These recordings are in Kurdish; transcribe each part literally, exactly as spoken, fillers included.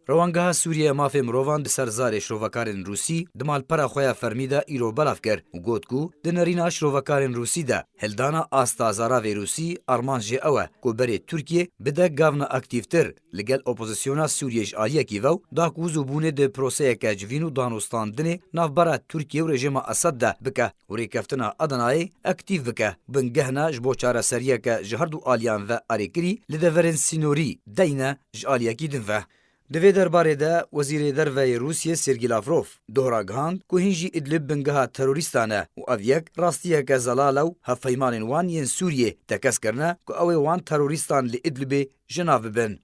Rewangeha Sûriye ya Mafê Mirovan di ser zarê şrovekarên Rûsî di malpera xwe ya fermî de îro belav kir û got ku di nerîna şrovekarên Rûsî de hildana asta zaravê Rûsî armanc jê ew e ku berê Tirkiye bide gavna aktîftir li gel opozisyona Sûriyê ji aliyekî ve û da ku zûbûnê di proseyeke civîn û danûstandinê navbera Tirkiye û rejîma Esed de bike û rêkeftina Adanayê aktîf bike, bingehna ji bo çareseriyeke ji her du aliyan ve erêkirî li deverên sînorî deyne ji aliyekî din ve. Di vê derbarê de Wezîrê Derve yê Rûsiyê Sergî Lavrov doh ragihand ku hîn jî Idlib bingeha terorîstan e û ev yek rastiyeke zelal e û hevpeymanên wan yên Sûriyê tekez kirine ku ew ê wan terorîstan li Idlibê ji nav bibin.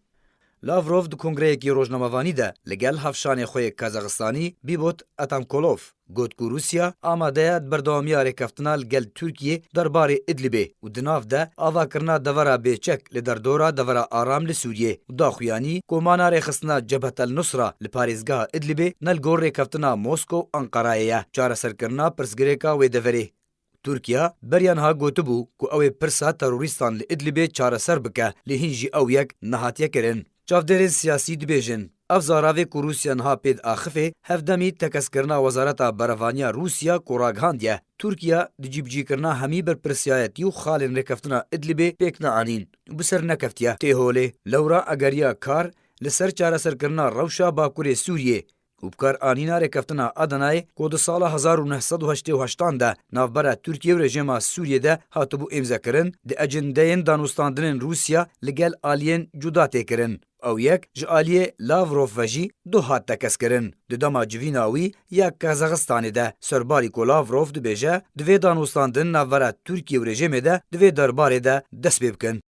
Lavrov di kongreyekî rojnamevanî de li gel hevşanê xwe yê Kazaxistanî Bîbot Atamkolov got ku Rûsya amade ye di berdewamiya rêkeftina li gel Tirkiyê derbarê Idlibê û di nav de avakirina devera bêçek li derdora devera aram li Sûriyê û daxuyanî ku mana rêxistina Cebhet El Nusra li parêzgeha Idlibê ne li gor rêkeftina Moskow û Anqarayê ye, çareserkirina pirsgirêka wê deverê. Tirkiye beriya niha gotibû ku ew ê pirsa terorîstan li Idlibê çareser bike, lê hîn jî ew yek nehatiye kirin. Çavdêrên siyasî dibêjin, ev zaravê ku Rûsya niha pê diaxifê, hevdemî tekezkirina Wezareta Berevaniya Rûsya ku ragihandiye, Tirkiye di cîbicîkirina hemî berpirsiyayetî û xalên rêkeftina Idlibê pêk neanîn û bi ser nekeftiye. Tê holê, lewra egeriya kar li ser çareserkirina rewşa Bakurê Sûriyê û bikaranîna rêkeftina Adanayê ku di sala hezar û neh sed û heştê û heştan de navbera Tirkiye û rejîma Sûriyê de hatibû îmzekirin, di ecindeyên danûstandinên Rûsya li gel aliyên cuda tê kirin. Ew yek ji aliyê Lavrov ve jî duh hat tekezkirin. Di dema civîna wî ya Kazaxistanê de serbarî ku Lavrov dibêje, divê danûstandin navbera Tirkiye û rejîmê de di vê derbarê de dest pê bikin.